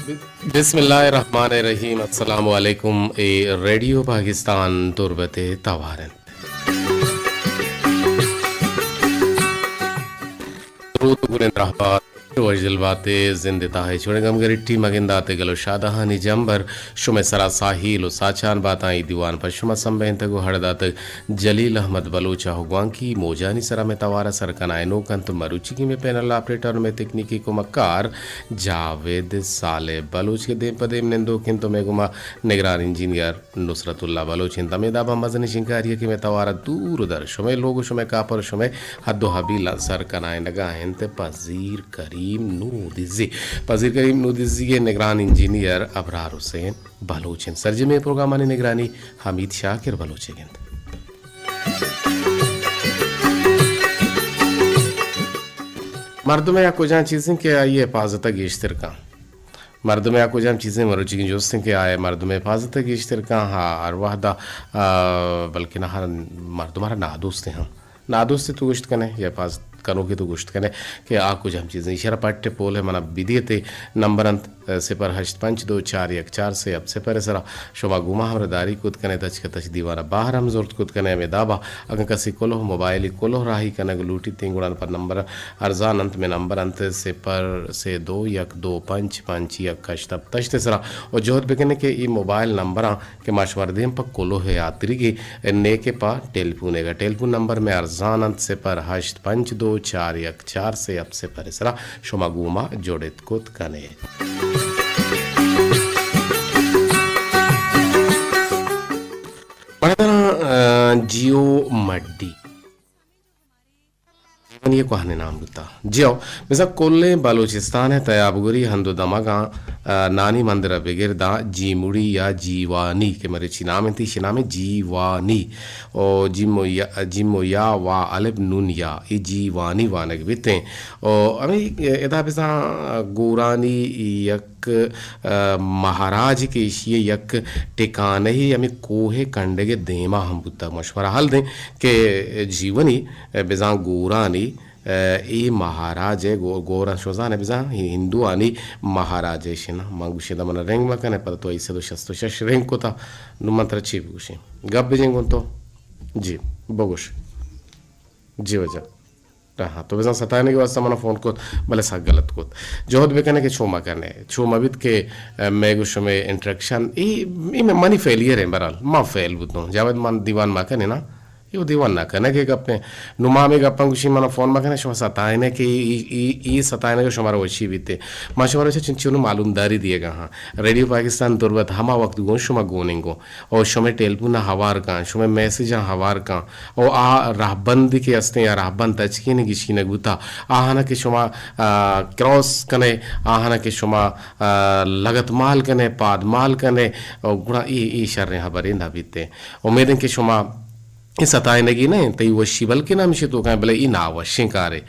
بسم اللہ الرحمن الرحیم۔ السلام علیکم۔ اے ریڈیو پاکستان تربت ءِ توار اِنت۔ درود گلیں دراہ بات، وشدل بات ئے، زند ءِ تہا اے چوڑیں گمگریٹی مگندات ءِ گل ءُ شادہانی جمبر شمئے سرا ساہیل ءُ ساچان باتاں۔ اے دیوان پہ شما سمبہینتگ ءُ ہڑ داتگ جلیل احمد بلوچ ءَ۔ گوانکی موجانی سرا مئے توار ءَ سر کنائینوک اَنت مروچیگیں مئے پینل آپریٹر ءُ مئے تکنیکی کمکار جاوید صالح بلوچ کہ دیم پہ دیم نندوک اِنت ءُ مئے گوما نگران انجینئر نصرت اللہ بلوچ اِنت۔ ہمے دابا مزنیں شنگکاری ءَ کہ مئے توار ءَ دور ءُ در شمئے لوگ ءُ شمئے کاپر ءُ شمئے حد ءُ حبیلاں سر کنائینگا اِنت پذیر کریم نودزی۔ پذیر کریم نودزی ءِ نگران انجینئر ابرار حسین بلوچ اِنت۔ سرجمیں پروگرامانی نگرانی حمید شاکر بلوچ ءَ اِنت۔ مردم ءَ کجام چیزیں کہ آئی ءِ حفاظت ءَ گیشتر کن۔ مردم ءَ کجام چیزیں مروچیگیں جست اِنت کہ آئی ءِ مردم ءِ حفاظت ءَ گیشتر کن۔ ہا، ہر وہد ءَ، آ، بلکن ہر مردم ءَ را نادوست ہم۔ نادوست تو گوشت کنے یا حفاظت کنوکے تو گوشت کنے کہ آ کجام چیزیں۔ ایشرا پٹ پول ءَ منا بدیت نمبر اِنت، صفر ہشت پنچ دو چار یک چار سے ہفت صفر ءِ سرا شما گوما ہمراہ داری کت کنے، تچک تچک دیوان ءَ باہر ہم زرت کت کنے۔ ہمے دابا اگاں کسی کلوہ موبائلی کلوہ راہی کنگ لوٹیت ایں گڑا پہ نمبر ارزان اِنت، مئے نمبر اِنت صفر سے دو یک دو پنچ پنچ یک ہشت ہفت ہشت ءِ سرا ءُ جہد بکنے کہ اے موبائل نمبراں کہ ما شمارا دیم پہ کلوہ ءِ ہاتریگی، نیکہ پہ ٹیلیفون ءِ۔ ٹیلیفون نمبر مئے ارزان اِنت صفر ہشت پنچ دو چار یک چار سے ہفت صفر ءِ سرا شما گوما جڑت کت کنے۔ مردم، آ، جیو مڈی۔ جیونی ءِ کوہنیں نام بوتا۔ جیو، بزاں کلیں بلوچستان ءِ تیابگری ہند ءُ دمگاں، آ، نانی مندر ءَ بگر داں جیمڑی یا جیوانی کہ مرچی نام اِنت، ایشی نام اِنت جیوانی۔ او جیم ءُ یا، جیم ءُ یا وا الف نون یا، اے جیوانی وانگ بیت ایں۔ او ہمے ادا بزاں گورانی یک، آ، مہاراج کہ ایشی ءِ یک ٹکانہ ہمے کوہ کنڈگ ءِ دیما ہم بوتا۔ ما شمارا حال دیں کہ جیونی بزاں گورانی، اے مہاراج ءِ گو-، گوراں شوزان ءَ بزاں ہندوانی مہاراج ءِ ایشی نا۔ من گوشیں دا من رنگ مکنے، پدا تو ایسد و شست و شش رنگ کتا، نو من ترا چی بگوشیں؟ گپ بجیں گوں تو؟ جی، بگوش۔ جی واجہ۔ ہاں، تو بزاں ستائنے کے واسطہ منا فون کت، بلے سک غلط کت۔ جہد بکنے کہ چو مکنے، چو مبیت کہ، اے، مئے گو شمے انٹریکشن، ای، ای منی فیلئر ہیں، بہرحال، ما فیل بوتوں۔ جاوید من دیوان مکنے نا؟ اے وَ دیوان نہ کنگ ءِ گپ ایں۔ نوں ما ہمے گپاں گوشیں، منا فون مہ کن ئے، شما ستائن ئے کہ اے، اے، اے، اے ستائنگ ءَ شمارا وشی بیت ایں۔ ما شمارا چہ چنچو نوں معلومداری دیگ ءَ ہاں۔ ریڈیو پاکستان تربت ہما وقت گوں شما گون ایں گوں۔ او شمئے ٹیلیفون ءَ ہوار کن، شمئے میسجاں ہوار کن۔ او آ رہبند کہ است ایں، آ رہبند تچکین گیشینگ بوتا۔ آہانا کہ شما، آ، کراس کن ئے، آہانا کہ شما، آ، لگت مال کن ئے، پاد مال کن ئے، او گڑا اے، اے شریں ہبرے نہ بیت ایں۔ امید ایں کہ شما اے ستائینگی نہ انت، تئی وشی بلکن ہمیشی توکا انت، بلے اے ناوشیں کارے۔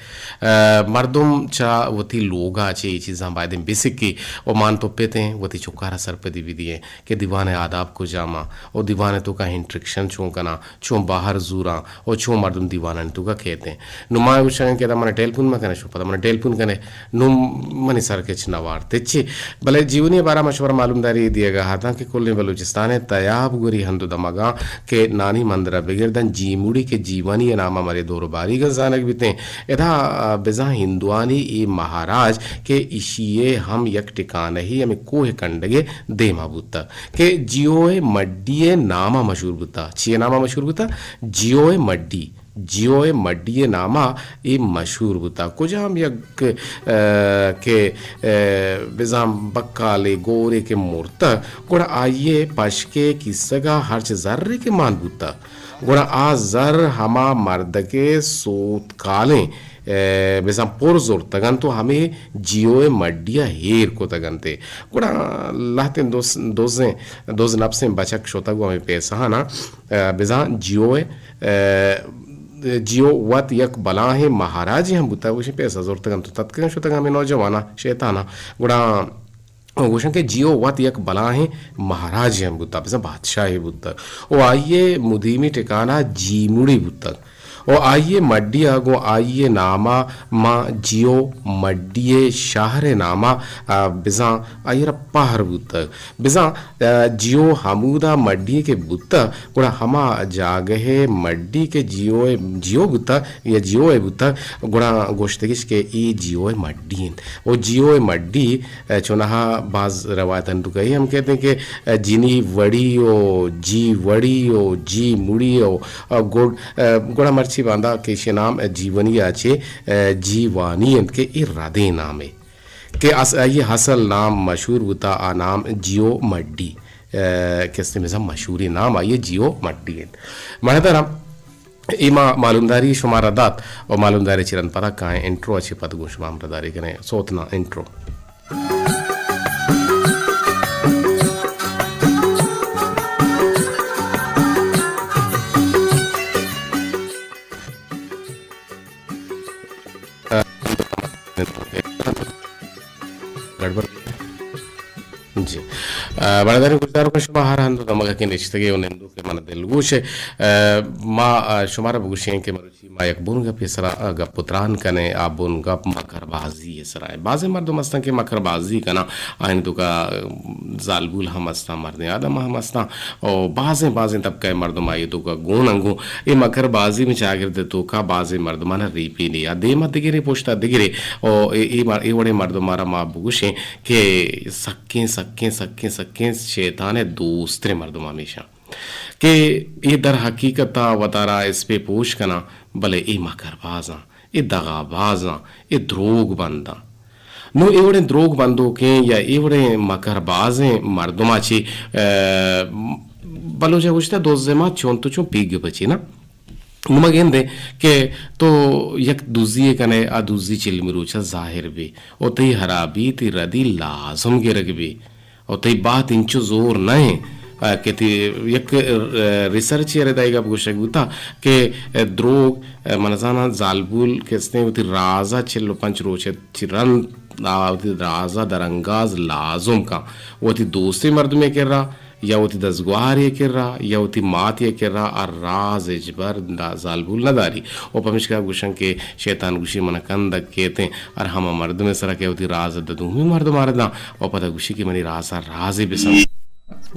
آ، مردم چہ وتی لوگا چہ اے چیزاں بایدیں بسکی و مان تو پت ایں وتی چکارا سرپدی بدی ایں کہ دیوان آداب کجام آں و دیوان توکا انٹریکشن چون کناں، چون باہر زوراں و چون مردم دیوانانی توکا کیت ایں۔ نوں ما گوشاں کہ ادا منا ٹیلیفون مکنے، شو پدا منا ٹیلیفون کنے۔ نوں منی سر کچ نہ وارت ہچی، بلے جیونی ءِ بارا ما شمارا معلومداری دیگ ءَ اتاں کہ کلیں بلوچستان ءِ تیاب گوری ہند و دمگاں کہ نانی مندر ءَ بگر داں جیموڑی کہ جیوانی ءِ نام ءَ مرے دور و باریگ ءَ زانگ بیت ایں۔ ادا بزاں ہندوانی اے مہاراج کہ ایشی ءِ ہم یک ٹکانہ ہمے کوہ کنڈگ ءِ دیما بوتگ کہ جیو ءِ مڈی ءِ نام ءَ مشہور بوتگ۔ چی ءِ نام ءَ مشہور بوتگ؟ جیو ءِ مڈی۔ جیو ءِ مڈی ءِ نام ءَ اے مشہور بوتگ۔ کجام یک، آ، کہ، آ، بزاں بکالے گورے کہ مرتگ، گڑا آئی ءِ پشک ءِ کیسگ ءَ ہرچ زرے کہ مان بوتگ، گڑا آ زر ہما مردک ءِ سوتکالیں، آ، بزاں پر زرتگ انت و ہمے جیو ءِ مڈی ءَ ایر کتگ انت۔ گڑا لہتیں دز، دزیں، دز نپسیں بچک شتگ و ہمے پیسہاناں، آ، بزاں جیو ءِ، آ، جیو وت یک بلاہیں مہاراجے ہم بوتگ، گوشیں پیسہ زرتگ انت و تتکگ انت شتگ ہمے نوجواناں، شیطاناں۔ گڑا گوشن کہ جیو وت یک بلاہیں مہاراجے ہم بوتگ، بزاں بادشاہے بوتگ۔ و آئی ءِ مدامی ٹکانہ جیموڑی بوتگ۔ و آئی ءِ مڈی ءَ گوں آئی ءِ نام ءَ ماں جیو مڈی ءِ شہر ءِ نام ءَ، آ، بزاں آئی ءَ را پہر بوتگ۔ بزاں، آ، جیو ہمودا مڈی ءَ کہ بوتگ، گڑا ہما جاگہ ءِ مڈی کہ جیو ءِ، جیو بوتگ یا جیو ءِ بوتگ، گڑا گوشتگش کہ اے جیو ءِ مڈی انت۔ و جیو ءِ مڈی، آ، چوناہا باز روایتانی توکا اے ہم کہتے ہیں کہ، آ، جنی وڑی و جی وڑی و جی مڑی و، آ، گڑ-، آ، گڑا مرچی باندا کہ ایشی نام جیونی ءَ چہ، آ، جیوانی انت کہ اے ردیں نامے۔ کہ اس-، آئی ءِ اصل نام مشہور بوتا، آ نام جیو مڈی، آ، کہ استیں بزاں مشہوریں نام آئی ءِ جیو مڈی انت۔ مہدرم، اے ما معلومداری شمارا دات و معلومداری چہ رند پدا کائیں انٹرو ءَ چہ پد گوں شما ہمراہداری کنیں۔ سوتنا انٹرو۔ گڑبڑ۔ جی۔ آ، بڑا داریں گوشداروکاں شما ہر ہند و دمگا کہ نشتگے و نندوکے من دلگوش ئے۔ آ، ما، آ، شمارا بگوشیں کہ مروچی ما یک بنگپے سرا، آ، گپ و تران کنیں، آ بنگپ مکربازی ءِ سرا ایں۔ بازیں مردم ہستاں کہ مکربازی کناں، آیانی توکا، آ، زالبول ہم ہستاں، مردیں آدم ہم ہستاں، و بازیں، بازیں طبقہ ءِ مردم آئی ءِ توکا گون انت۔ گوں اے مکربازی مئے چاگرد ءِ توکا بازیں مردماں ریپینی ءَ دیما دگرے پشتا دگرے، و اے، اے مر-، اے وڑیں مردماں را ما بگوشیں کہ سکیں، سکیں، سکیں، سکیں شیطان ءِ دوستریں مردماں ہمیشاں کہ اے در حقیقت ءَ وتارا اسپے پوش کناں، بلے اے مکربازاں، اے دغابازاں، اے دروگ بنداں۔ نوں اے وڑیں دروگ بندوکیں یا اے وڑیں مکربازیں مردماں چہ، آ، بلوچ ءَ گوشتہ، دز ءِ مات چون تو چون پیگ بچی نا۔ نوں ما گندیں کہ تو یک دزی ءَ کنئے، آ دزی چلمی روچ ءَ ظاہر بی، و تئی ہرابی، تئی ردی لازم گرگ بی۔ و تئی بات انچو زور نہ انت، آ، کہ تئی یک، آ، ریسرچے ءَ ردا اے گپ گوشگ بوتا کہ، آ، دروگ، آ، من زاناں زالبول کہ استیں وتی راز ءَ چل و پنچ روچ ءَ چہ رند آ وتی راز ءَ درانگاز لازم کن۔ وتی دوستیں مردمے کرا یا وتی دزگوہارے کرا یا وتی ماتے کرا آ راز ہچبر دا-، زالبول نہ داری۔ و پمیشکا گوشن کہ شیطان گوشی من کندگ کیتیں ہر ہما مردمے سرا کہ وتی راز ءَ دومی مردم ءَ را داں و پدا گوشی کہ منی راز ءَ رازے بسن۔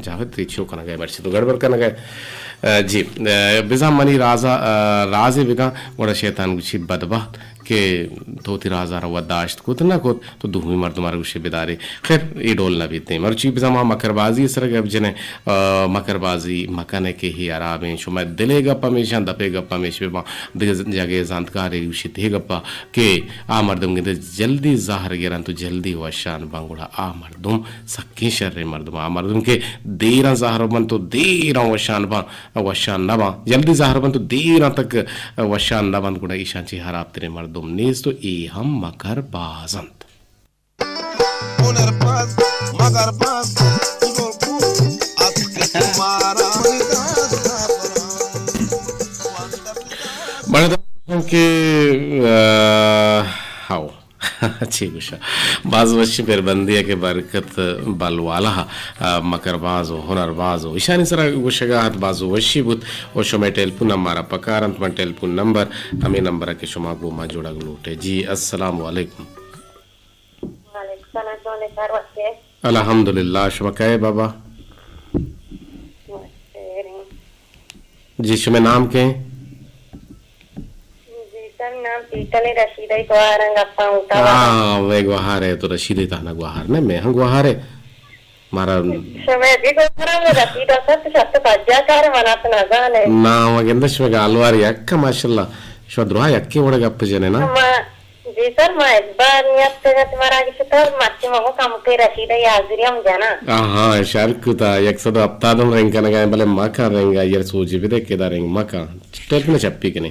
جاوید تئی چو کنگ ءَ مرچی تو گڑبڑ کنگ ءَ۔ آ، جی، آ، بزاں منی راز ءَ، آ، رازے بکن، گڑا شیطان گوشی بدبخت کہ تو وتی راز ءَ را وت داشت کت نہ کت، تو دومی مردم ءَ را گوشے بدارے۔ خیر، اے ڈول نہ بیتیں۔ مرچی بزاں ما مکربازی ءِ سرا گپ جنیں، آ، مکربازی مکن ئے کہ اے ہرابیں۔ شمئے دل ءِ گپ ہمیش انت، دپ ءِ گپ ہمیش بہ باں۔ دگہ ز-، جاگہے زانتکارے گوشیت اے گپ ءَ کہ آ مردم گندے جلدی زہر گرنت و جلدی وشان باں، گڑا آ مردم سکیں شریں مردم۔ آ مردم کہ دیراں زہر بنت و دیراں وشان باں، وشان نہ باں، جلدی زہر بنت و دیراں تک وشان نہ بنت، گڑا ایشاں چہ ہرابتریں مردم نیست و اے ہم مکر باز انت۔ ہنر باز، مکر باز، بزرگ است کہ تمہارا بڑا کہ، آ، ہاؤ۔ چی گوشاں؟ باز وشی پربندی ءَ کہ برکت بل والا، آ، مکر باز و ہنر باز و ایشانی سرا گوشگا ات، باز وشی بوت و شمئے ٹیلیفون ہم مارا پکار انت۔ من ٹیلیفون نمبر ہمے نمبر ءَ کہ شما گوں ما جوڑگ لوٹ ئے۔ جی، السلام علیکم۔ وعلیکم السلام، تو نے سر وقت ہے؟ الحمدللہ، شما کئے بابا؟ وقت ہے۔ جی، شمئے نام کئے؟ جی سر، نام پیٹل ءِ، رشید ءِ گوہاراں گپاں ہوتا۔ ہاں، مئے گوہار ئے تو رشید ءِ تہنا گوہار نہ، مئے ہم گوہار ئے۔ مارا شمئے بھی گوہار ئے، رشید ءَ سر تو شت پجا کار منا تو نزانے۔ نا، ما گندہ شمئے گالوار یک، ماشاءاللہ۔ شما درا یکے وڑ گپ جنے نا۔ ما، جی سر، ما اس بار نیت تگت مارا گشتر مرچی مگو کم کے رشید ءِ حاضری ہم جنا۔ آہا، شر کتا، یک سد و ہپتاد ہم رنگ کنگا، بلے مکن رنگا، یر سوجی بدے کہ دا رنگ مکن۔ ٹیلیفون چپی کنی۔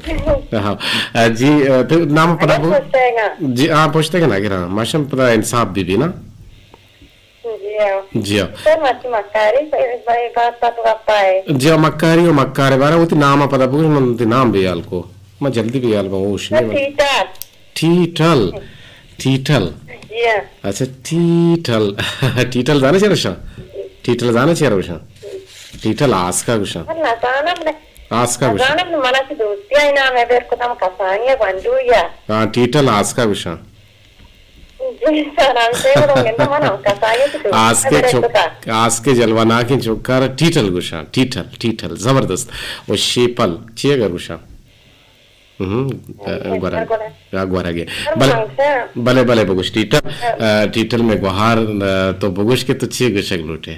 ہاں۔ آ، جی، آ، تو نام پدا بو؟ پشتگ نا۔ جی، ہاں، پشتگ نا، اگر ہاں، ماشم پدا انصاف بی بی نا۔ جی ہاں۔ جی ہاں۔ سر، مرچی مکاری، بات بات گپا ہے۔ جی ہاں، مکاری و مکارے بارا وتی نام پدا بگوش، من وتی نام بیال کو۔ من جلدی بیال بوں، ہوش نہیں من۔ ٹیٹل۔ ٹیٹل۔ ٹیٹل۔ جی ہاں۔ اچھا، ٹیٹل۔ ٹیٹل زانے چے روشاں؟ ٹیٹل زانے چے روشاں؟ ٹیٹل آسکا گوشاں۔ نہ زانم نہ۔ آسکا گوشاں۔ نزانم، من ءَ چہ دوستی ءَ نام ءَ بیر کتم، کسانی ءَ گونڈو یا۔ ہاں، ٹیٹل آسکا گوشاں۔ جی سر، ہم سے بڑو گندہ من ہم کسانی ءَ چہ دوستی ءَ آسکے بیر چک-، کتا۔ آسکے جلوہ ناکیں چکار ٹیٹل گوشاں، ٹیٹل، ٹیٹل، زبردست۔ و شیپل، چی اگر گوشاں؟ ہم، جی، گورگ۔ گورگ۔ یا گورگ۔ سر، بل-، من سے بلے، بلے، بگوش ٹیٹل، آ، ٹیٹل میں گوہار، آ، تو بگوش کہ تو چی گوشگ لوٹے؟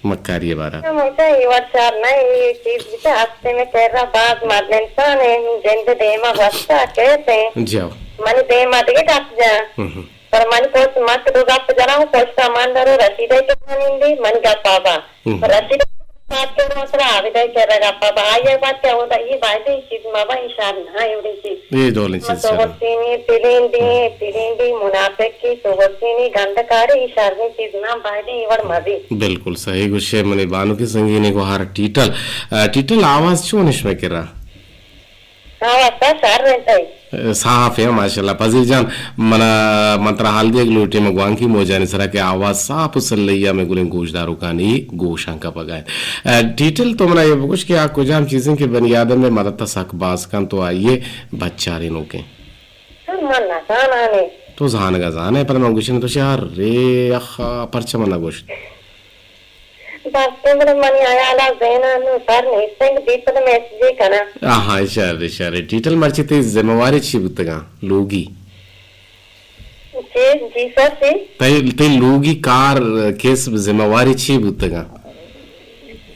مکاری ءِ بارہ۔ ہمیشہ اے وڑ شر نہ، اے چیز بچہ ہستے میں کرا باز مرد انسان ہے، جند دیما گوستا کہتے ہیں۔ جی ہاں۔ منی دیما دگہ گپ جان۔ ہم ہم۔ پر منی پوسٹ مک دو گپ جنا، وہ پوسٹ مان درو رسیدہ کے نندی، منی گپ آبا۔ ہم۔ رسیدہ بات کے مثلا آبدہ کرا گپ آبا، آئیے بات کیا ہوتا، یہ بات ہے، چیز ما با انشاءاللہ، ہاں، یہ چیز۔ اے ڈولیں چیز تو سر۔ وسینی، پلین دی، پلین دی، منافق کی، تو وسینی، گند کاری، ای شرمی چیز نام بایدیں، ای وڑ مبی۔ بالکل صحیح گوشے منی بانک سنگینی گوہار ٹیٹل۔ آ، ٹیٹل آواز چون اش میں کرا؟ آواز تا شر رہتا ہے۔ صاف ہے ماشاءاللہ۔ پذیر جان، منا، من ترا حال دیگ لوٹی، من گوانکی موجانی سرا کہ آواز صاف و سلیا میں گلیں گوشداروکانی گوشاں کپگا ہے۔ آ، ٹیٹل تو منا یہ بگوش کہ آ کجام چیزیں کہ بنی آدم میں مدد تا سک باز کن تو آئیے بچارینوکیں۔ سر، من نزانانے۔ تو زانگا زانے، پر من گوشن تو شار رے اخا پرچہ من نگوشت۔ بس تو بلے منی حیالا ذہنا نو سر نیستیں کہ دیپل میسجے کنا۔ آہا، اشارے، اشارے۔ ٹیٹل مرچی تی ذمہ واری چی بوتگا؟ لوگی۔ جی، جی سر، جی۔ تی، تی لوگی کار کس ذمہ واری چی بوتگا؟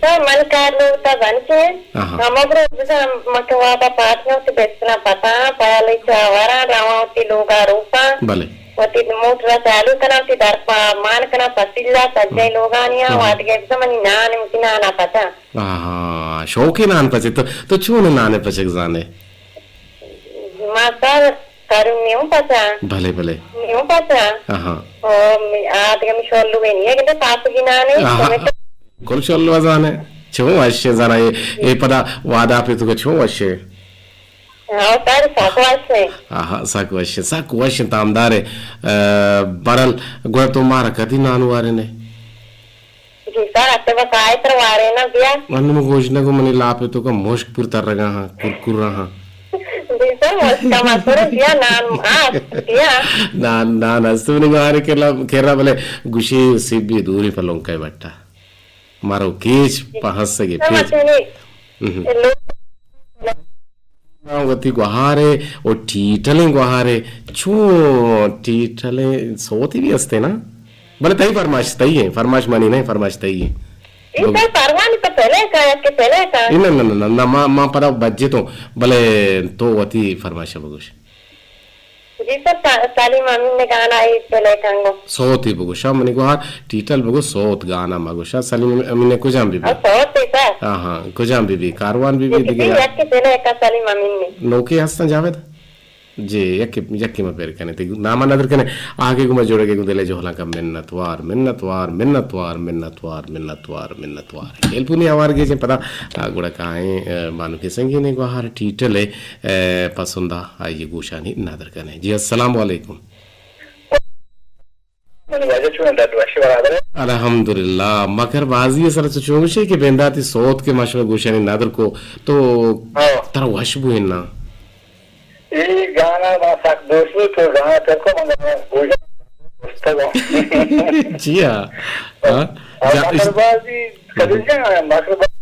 سر، من کار لوٹاں بنچیں۔ آہا۔ ہمگرو بزاں مکہ وابا پاتنا وتی بستنا پتاں، پالے چاوراں رواں وتی لوگا روپاں۔ بلے۔ وتی موٹرا چالو کناں، وتی درپا مان کناں، پسیلا سجیں لوگانی آں، آہا۔ وادگے بزاں منی نان، وتی نانا پچاں۔ آہا، شوقی نان پچے۔ تو، تو چون نان پچگ زانے؟ ما سر کرو نیوں پچاں۔ بلے، بلے۔ نیوں پچاں۔ آہا۔ او، می-، آدگے می شولو گے نیے، گندے پاپگی نانے، آہا۔ سمیت کل شلو زانے۔ چون وشیں زانا اے، اے پدا وعدہ پہ تو چون وشیں۔ ہاں، سر، سک وشیں۔ آہا، سک وشیں، سک وشیں تامدارے۔ اے، برل، گڑا تو مارا کدی نان وارے نے؟ جی سر، اتے بس آئے تر وارے نا بیا۔ انو گوش نہ گو منی لاپ تو کا مشک پر تر رگا ہاں، کرکر رہا ہاں۔ جی سر، مشک کا ماتر بیا نان، ہاں، بیا۔ نان، نان است منی گوارے کرا، کرا بلے گوشی سی بی دوری پلوں کئے بٹا۔ مارو کیچ پہ ہسگے پیچ۔ ہم۔ وتی گوہارے و ٹیٹلیں گوہارے، چون ٹیٹلیں سوتی بھی ہستے نا؟ بلے تئی فرمائش تئی ہیں، فرمائش منی نہیں، فرمائش تئی ہیں۔ اے بگو۔ تئی پروانی تو پہلے کا، یک کے پہلے کا۔ اے نہ، نہ، نہ، نہ، نہ، ما، ما پدا بجے تو، بلے تو وتی فرمائش بگوش۔ جی سر، سا-، سلیم امین نے گانا ای پلے کنگو۔ سوتی بگو، شاہ منی گوہار، ٹیٹل بگو، سوت گانا مگو۔ شاہ سلیم امین نے کجام بی بی؟ آ، سوت ہی سر۔ ہاں، ہاں، کجام بی بی؟ کاروان بی بی، جی، دیگه جی، یا؟ یک کے پلے کا سلیم امین نے۔ نوکی ہستن جاوید؟ جی، یکی، یکی ما پیر کنے۔ تی ناما ندر کنے، آگے گما جوڑے گے گو دلے جوہلاں کا منت وار، منت وار، منت وار، منت وار، منت وار، منت وار۔ ٹیلیفونی آوار گیجیں پدا، آ، گڑا کائیں، آ، بانکی سنگینے گوہار ٹیٹل ہے۔ اے، پسندا آئی گوشانی ندر کنے۔ جی، السلام علیکم۔ منی واجہ چون ڈڈ وشی برابر ہے؟ الحمدللہ۔ مکر بازی سر تو چون گوشے کہ بنداتی سوت کے مشورہ گوشانی ندر کو تو ہاں۔ ترا وش بوئے نا؟ اے گانا ما سک دوست بو تو گانا تر کو من گوشا دوست کو۔ جی ہاں۔ ہاں۔ اور جا-، مکر بازی کدی جا مکر بازی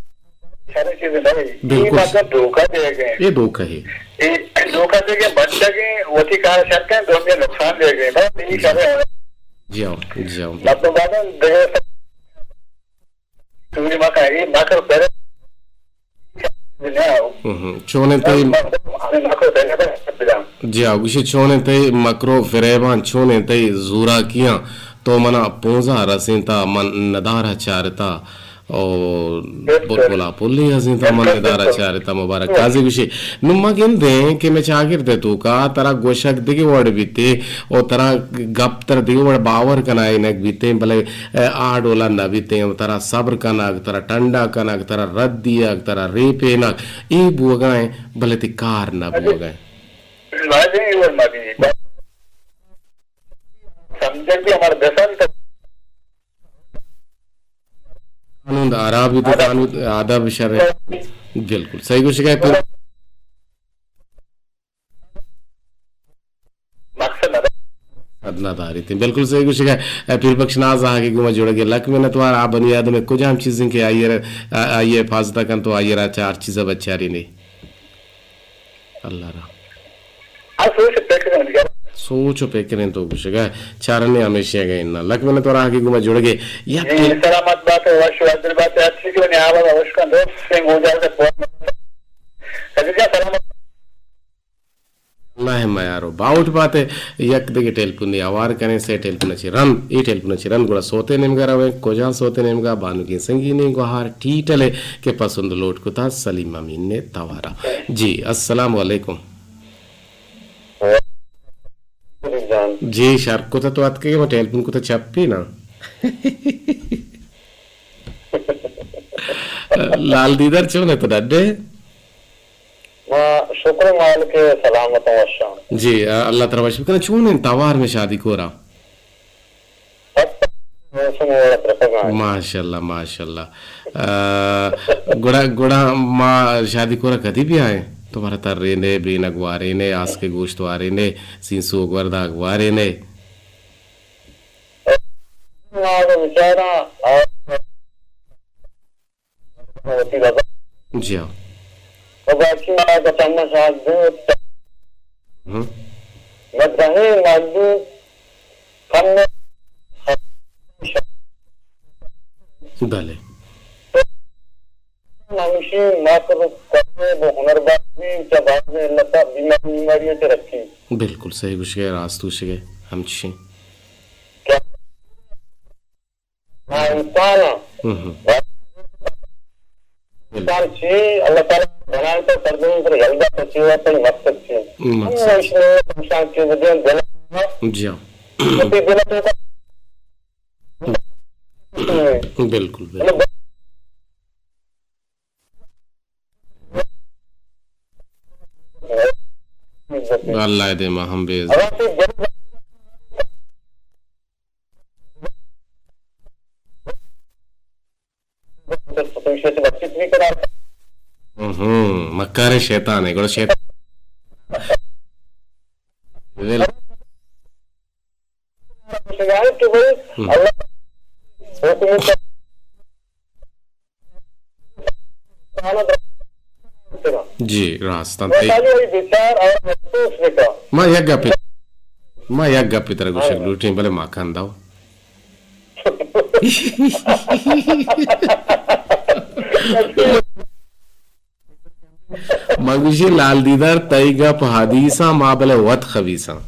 شریں چیز نہیں۔ بالکل۔ یہ مطلب دھوکہ دے گئے۔ یہ دھوکہ ہے۔ یہ دھوکہ دے گئے، بچہ کے وتی کار شر کن، دوسرے نقصان دے گئے۔ بس یہ جی۔ شریں۔ جی ہاں، جی ہاں۔ مطلب بعد میں دے سوری ما کا یہ مکر بر۔ ہم، ہم۔ چونیں تئی مکر بر۔ جی ہاں، گوشی چونیں تئی مکرو فریباں، چونیں تئی زوراکیاں، تو منا پونزا رسینتا، من ندارہ چارتا۔ او بالکل۔ بلبلا پلی ہزینتا من ادارہ چارتا مبارک قاضی گوشی۔ نو ما گندیں کہ میں چاگرد ہے تو کا ترا گوشک دگہ وڑ بیتے او ترا گپ تر دگہ وڑ باور کنائینک بیتے، بلے، اے، آ ڈولا نہ بیتے او ترا صبر کنک، ترا ٹنڈا کنک، ترا رد دیگ، ترا ریپینک، اے بوگا ہیں، بلے تی کار نہ بوگا ہیں۔ لازم یہ وڑ ما بھی سمجھک بھی ہمارا بسنت۔ قانون دا خراب بیت، قانون ادب شر۔ بالکل صحیح گوشگا ہے پیر۔ مقصد نہ داریت۔ نہ داریت۔ بالکل صحیح گوشگا ہے۔ پیر بخش ناز آہگے گوما جوڑگے لک منت وار۔ آ بنی آدم کجام چیزیں کہ آئی ء، آئی ء حفاظت کنت و آئی ء را چہ ہر چیز ء بچارینے۔ اللہ را۔ آ سوچ و پکر انت۔ سوچ و پکر انت تو گوشگا۔ چارنے ہمیشی گئے اناں۔ لک منت وار آہگے گوما جوڑگے۔ یک جی، سلامت بات، وش و عزل بات، ہر چیز کو نیابت وش کن دوست، سنگ گوجر سے پوار۔ عزیز جان، سلامت۔ اللہ میار و باہوٹ بات ء۔ یک دگہ ٹیلیفونے ہوار کنیں، سے ٹیلیفون چی رند، اے ٹیلیفون چی رند گڑا سوتے نیمگا رویں۔ کجا سوتے نیمگا؟ بانوکیں سنگینے گوہار ٹیٹل ء کہ پسند لوٹ کتا سلیم امین نے توارا۔ جی، السلام علیکم۔ جی، شر کتا تو اتکے، ما ٹیلیفون کتا چپی نا۔ لال دیدار چون ہے تو ڈڈے؟ ما شکر مالک سلامت ہوں وشاں۔ جی، آ، اللہ ترا وش بکنه۔ چون انت توار میں شادی کورا؟ بس موسم وڑا ترپگا ہے۔ ماشاءاللہ، ماشاءاللہ۔ آ، گڑا، گڑا ما شادی کورا کدی بھی آئیں؟ تمہارا تر رینے، بینگ وارینے، آس کے گوشت وارینے، سینسو گورداگ وارینے۔ ما تو بیچارہ، آ، وتی رضا۔ جی ہاں۔ و باقی ما اگہ چمش آگ دے، ہم۔ مدرہیں معلوم کم۔ بلے۔ ہمیشی ما تو کرنے وہ ہنر بازی چا باز علت بیماری، بیماری چا رکھی۔ بالکل صحیح گوشگے، راست گوشگے، ہمچشیں۔ کیا؟ ہاں، انسان ء۔ ہم ہم۔ انسان چی اللہ تعالی بنائے تو سرزمین پر یلدا تو چی ہوا تو مقصد چی؟ مقصد۔ ہم اس میں انسان چیز دین دل۔ جی ہاں۔ اسی دل تو کا۔ بالکل، بالکل۔ اللہ دے ما ہم بے عزت۔ ہم، مکاریں شیطان ہے، گڑا شیطان۔ ول۔ شاید کہ بھئی، ہم۔ اللہ حکم جی، راست انت۔ ما یک گپے، ما یک گپے ترا گوشگ لوٹیں، بلے ما کندو۔ ما گوشی لال دیدار تئی گپ حدیثاں، ما بلے وت خبیثاں۔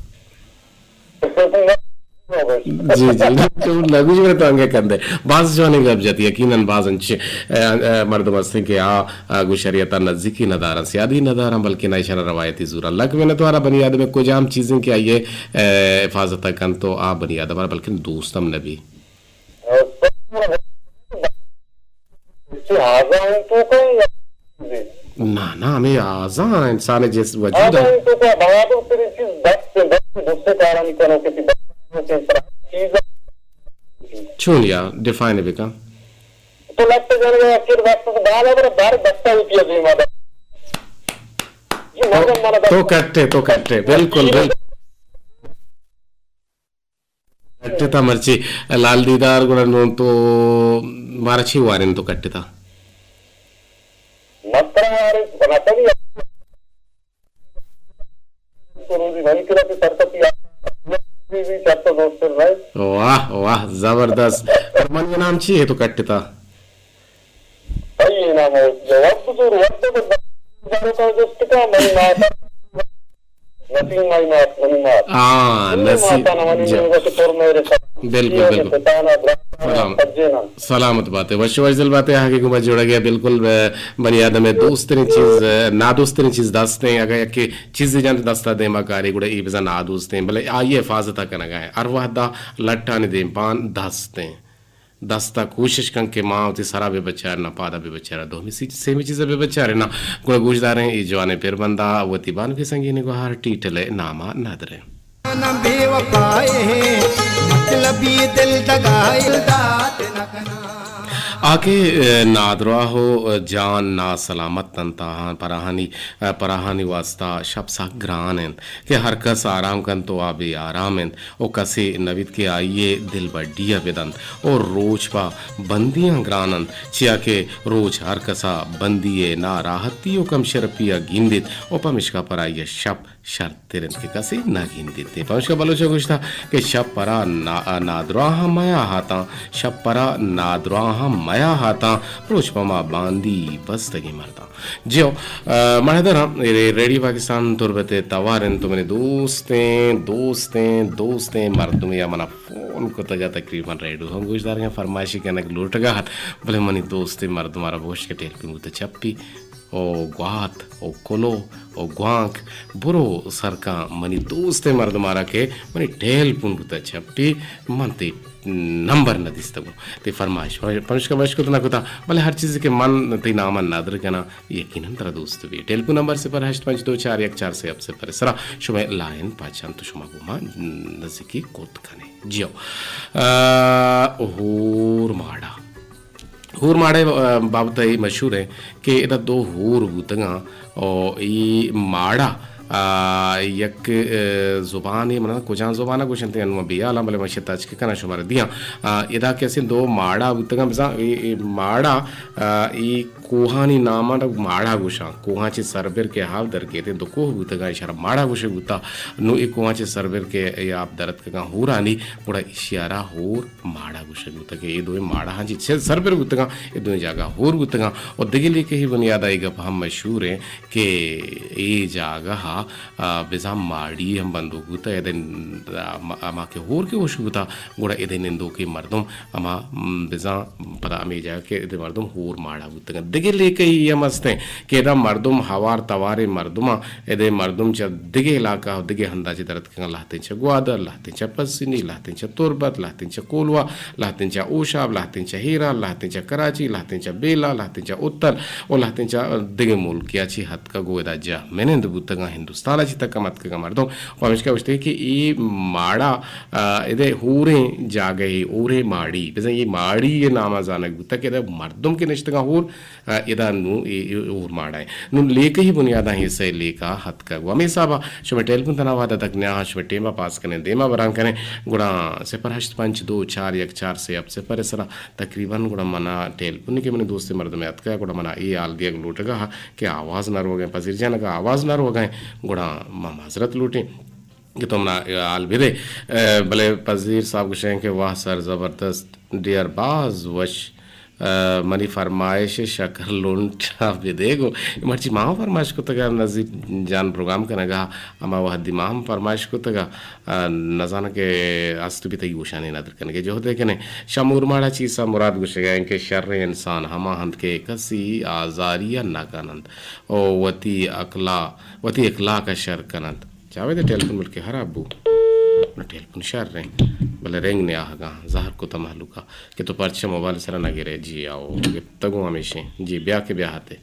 جی، جی، تو نگوش برے تو انگے کندے۔ باز جوانیں گپ جت، یقیناً باز انچ، ا، ا، مردم ہستیں کہ آ، آ، گوں شریعت ء نزیکی نداراں، سیادی نداراں، بلکن ایشاں روایتی زوراں۔ لک منت وارا بنی آدم کجام چیزیں کہ آئی ء، ا، حفاظت ء کنت تو آ بنی آدم ء بلکن دوست ہم نبی۔ نا، نا، ہمیں آزاں انسان جس وجود ہے۔ چون یا ڈیفائن بکن۔ تو لگتے جانے گا کہ وقت سے بالا بر بار بستا ہوتی ہے دیما دا۔ تو، تو کٹے، تو کٹے، بالکل، بالکل۔ کٹتا مرچی لال دیدار، گڑا نوں تو مارا چی وارین تو کٹتا؟ مستر وارین بناتا نہیں۔ تو روزی بھائی کرا کی سرکتی آ-، بھی، بھی چاہتا دوست کر رہا ہے۔ واہ، واہ، زبردست۔ اور من یہ نام چی ہے تو کٹتا؟ بھائی، انعام ء جواب بزور، وقت ء بزور، جارو کا جست کا، منی مات، نسیم مائی مات، منی مات۔ ہاں، منی نسیم، مات ء منی جا۔ نیمگا کہ پر میرے سب۔ بالکل، یہ بالکل۔ پتانا، براتانا، سلام۔ سجینا۔ سلامت بات ہے، وش وش دل بات ہے، آگے گما جوڑا گیا، بالکل، ب-، بنی آدم ہے، دوست ترین چیز، نادوست ترین چیز دست ہیں، اگر یک چیز جان دستا دیما کاری گڑا ای بزن نادوست ہیں، بلے آئیے حفاظت کنگا ہے، ہر وحدہ لٹانی دیم پان دست ہیں۔ دست ء کوشش کن کہ ما وتی سرا بہ بچاریناں، پادا بہ بچاریناں، دومی سی-، سیمی چیز ء بہ بچاریناں۔ گڑا گوشداریں اے جوانیں پربند ء وتی بانکی سنگینی گوہار ٹیٹل ء نام ء ندریں۔ نہ بے وفائے، مطلبی دل دگائے، دات نہ کناں۔ آ کہ، ء، نادراہ و جان ناسلامت انت، آہاں پراہانی، ء، پراہانی واسطہ شپ سک گران انت کہ ہر کس آرام کنت و آ بے آرام انت و کسے نہ بیت کہ آئی ء دلبڈی ء بدنت و روچ پہ بندیاں گران انت، چیا کہ روچ ہر کس ء بندی ء ناراحتی و کم شرپی ء گندیت و پمشکا پر آئی ء شپ شرتر انت کہ کسے نہ گندیت۔ پمشکا بلوچ ء گوشتہ کہ شپ پرا نا-، نادراہاں میا ہاتاں، شپ پرا نادراہاں میا ہاتاں، روچ پہ ما باندی بستگیں مرداں۔ جیو، ء، مڑدراں، اے ریڈیو پاکستان تربت ء توار انت، تو منی دوستیں، دوستیں، دوستیں مردمے ء منا فون کتگ ء تقریباً ریڈیو ہم گوشدارگ ء فرمائشی کنگ لوٹگ ء ات، بلے منی دوستیں مردم ء را بگوش کہ ٹیلپن بوت چپی۔ او گوات، او کلو، او گوانک، برو سرکاں منی دوستیں مردمارا کہ منی ٹیلپون بوتا چپی، من تی نمبر نہ دیستگوں۔ تی فرمائش، پمشکا مشکت نہ کتا، بلے ہر چیزے کہ من تی ناما ندر کناں، یقیناً ترا دوست بی۔ ٹیلپون نمبر صفر ہشت پنچ دو چار یک چار سے ہفت صفر سرا شمئے لائن پاچان تو شما گوما نزیکی کت کنے۔ جیو۔ آ، ہور ماڑا۔ ہور ماڑے، آ، بابت ء اے مشہور انت کہ ادا دو ہور بوتگاں و اے ماڑا، آ، یک، آ، زبانے، من کجام زبان ء گوشنت انو بیالاں، بلے من شت تچک کناں شمارا دیاں۔ آ، ادا کہ اسیں دو ماڑا بوتگاں، بزاں اے، اے ماڑا، آ، اے کوہانی نامان ماڑا گوشاں۔ کوہاں چہ سربر کہ آپ در کیت، دو کوہ بوتگاں، اشارا ماڑا گوشگ بوتا۔ نو اے کوہاں چہ سربر کہ اے آپ در اتکگاں ہورانی، گڑا اشیارا ہور ماڑا گوشگ بوتگ کہ اے دوئیں ماڑاہاں چہ چہ سربر بوتگاں، اے دوئیں جاگہ ہور بوتگاں۔ و دگہ لیکہی بنیادا اے گپ ہم مشہور انت کہ اے جاگہ ء، آ، بزاں ماڑی ہم بندوک بوتگ۔ ادے، آ، ما، ما کہ ہور کہ گوشگ بوتگ، گڑا ادے نندوکیں مردم ہما، م، بزاں پدا ہمے جاگہ کہ ادے مردم ہور ماڑا بوتگ انت۔ دگہ لیکہی ہم است انت کہ ادا مردم ہوار تواریں مردماں، ادے مردم چہ دگہ علاقہ و دگہ ہندا چہ در اتکگاں، لہتیں چہ گوادر، لہتیں چہ پسنی، لہتیں چہ تربت، لہتیں چہ کولواہ، لہتیں چہ ہوشاب، لہتیں چہ ہیران، لہتیں چہ کراچی، لہتیں چہ بیلہ، لہتیں چہ اتل و لہتیں چہ دگہ ملکیا چی ہتکگ و ادا جہمنند بوتگاں، ہندوستانا چی تک ہم اتکگاں مردم۔ پمشکا گوشتگ کہ اے ماڑا، آ، ادے ہوریں جاگہے، ہوریں ماڑی، بزاں اے ماڑی ء ناما زانگ بوتگ کہ ادا مردم کہ نشتگاں ہور، ء ادا نوں اے، اے ہور ماڑا انت۔ نوں لیکہی بنیاداں اے سئے لیکہ اتکگ۔ و ہمے حسابا شمئے ٹیلیفون تنا وہدا دک نیاہاں، شمئے ٹیما پاس کنیں، دیما بران کنیں، گڑا صفر ہشت پنچ دو چار یک چار سے ہفت صفر ء سرا تقریباً گڑا منا ٹیلیفون کہ منی دوستیں مردمے اتکگ، گڑا منا اے حال دیگ لوٹگا کہ آواز نہ روگیں، پذیر جان اگاں آواز نہ روگیں، گڑا ما معذرت لوٹیں کہ تو منا حال بدے۔ ء، بلے پذیر صاحب گوشیں کہ واہ سر زبردست، ڈیئر باز وش۔ ء، منی فرمائش شکر لنٹ ء بدیگ و مرچی ما ہم فرمائش کتگ ء نذیر جان پروگرام کنگ ء ہما وہدی ما ہم فرمائش کتگ ء، ء، نزاناں کہ است بی تئی گوشانی ندر کنگ ء جہد ء کنیں۔ شمور ماڑا چیسا مراد گوشگ ء انت کہ شریں انسان ہما انت کہ کسی آزاری ء نہ کن انت و وتی اکلا، وتی اخلاق ء شر کن انت۔ جاوید ء ٹیلیفون بلکہ خراب بو۔ نہ ٹیلیفون شر رنگ، بلے رنگ نیاہگاں زہر کتا مہلوکا کہ تو پرچہ موبائل سرا نہ گرے۔ جی آؤ، گپتگوں ہمیشیں۔ جی بیا کہ بیا ہتے۔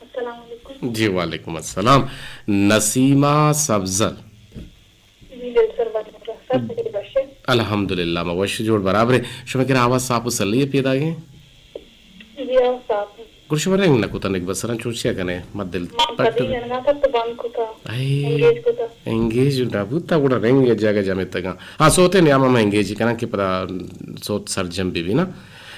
السلام علیکم۔ جی وعلیکم السلام۔ نسیمہ سبزل۔ جی دل سر بات کر سر، جی بخشے۔ الحمدللہ، ما وش جوڑ برابرے۔ شما کرا آواز صاف و سلی پیدا گئے؟ جی آواز صاف ہے۔ گڑا شما رنگ نہ کتن، یک بسراں چوشیا کنے، ما دل ما پٹ کدی بی۔ جنگا تھا تو بند کتا، اے، انگیج کتا۔ انگیج نہ بوتا، گڑا رنگ یا جگہ جمع تگا۔ ہاں، سوتے نیاما ما انگیج کناں کہ پدا سوت سرجم بی بی نا۔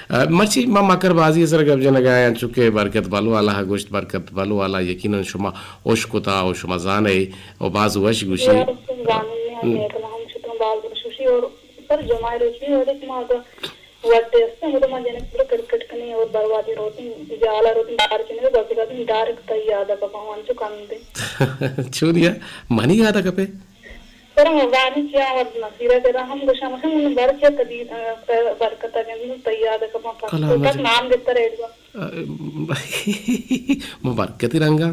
ا، مرچی ما مکر بازی سر گپ جنگا ہیں، چونکہ برکت بلو والا گوشت، برکت بلو والا یقیناً شما ہوش کتا و شما زانے و باز وش گوشی۔ جی، زانن نے، ہم نیکلا ہم شتوں باز وش گوشی اور سر جمعہ روچی اور ایک ما وت است، مطلب، ما جنک پورا کرکٹ کنی اور بربادی روتیں، جالا روتیں، دار چنے، بس کدی دار تا یاد کپا، انچو کندے۔ چونیا؟ منی یاد کپے؟ سر، مزانی چیا وت نصیرہ کرا ہم گوشا، مخے من بر چیا کدی، ا، برکتا گندی تا یاد کپا، کلا پس مجھے تک نام گتر ایڈوا۔ ا، من برکتی رنگا۔